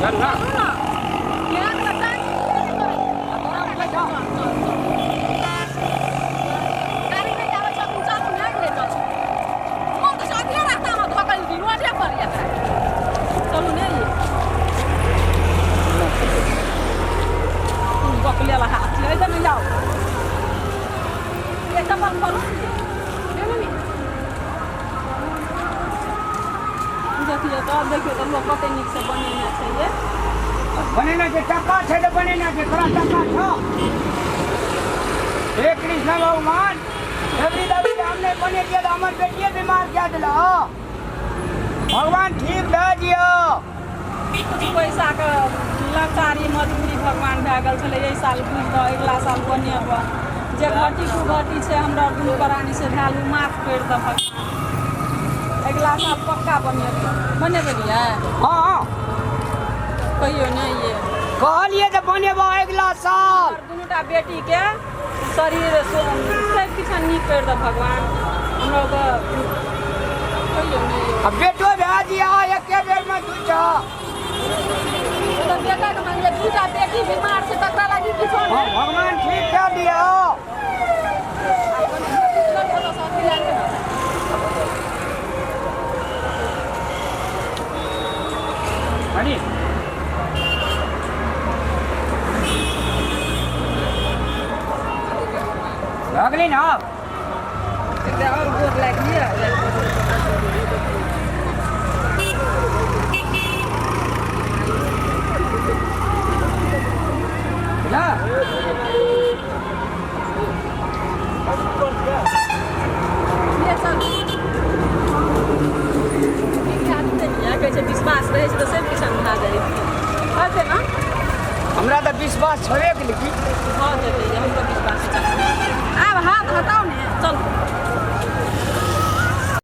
चल ना। चलू ना। केना केना टाइम गाड़ी नहि आबै छै, अपन चलू नहि ले चलू। मोन तऽ अधे रास्तामे धऽ कऽ रोडे पर यऽ। चलू नहि ये। बकले वाला हाथ छै, ऐसे नहि जाओ। ये चप्पल खोलू। हे मम्मी। देखियौ तऽ, देखियौ तऽ, लोक कते नीकसँ बनेने छै ये। बनेने छै, टका छै तऽ बनेने छै। तोरा टका छौ? हे कृष्ण भगवान, एबरी दाबी हम नहि बनेलियै तऽ हमर बेटिए बीमार कए देलक। भगवान ठीक दऽ दियौ। किछु पैसाके लाचारी मजबूरी भगवान भए गेल छलै। एहि साल बुझि दऽ, अगिला साल बनेबऽ। जे घटी कुघटी छै हमरा दुनू प्राणी से भेल, ओ माफ करि दऽ भगवान। अगिला साल पक्का बनेबै। बनेबै ने यै? हँ। कहियो नहि ये। कहलियै तऽ बनेबऽ अगिला साल। हमर दुनूटा बेटीके शरीर सब किछु नीक करि दऽ भगवान। हमरा ओकर कहियो नहि ये। आ बेटो भए दिया एके बेरमे दूटा। तऽ बेटाके मानि दूटा बेटी बीमार छै, तकरा लागी किछो हँ नहि। भगवान ठीक कए दिया। हनी भऽ गेलै ने आब? एकटा आओर गोर लागि लिअ। ना। ये चल। कहै छै विश्वास रहै छै तऽ सब किछु भए जाइ छै, ने? हमरा तऽ विश्वास छेबे केलै की।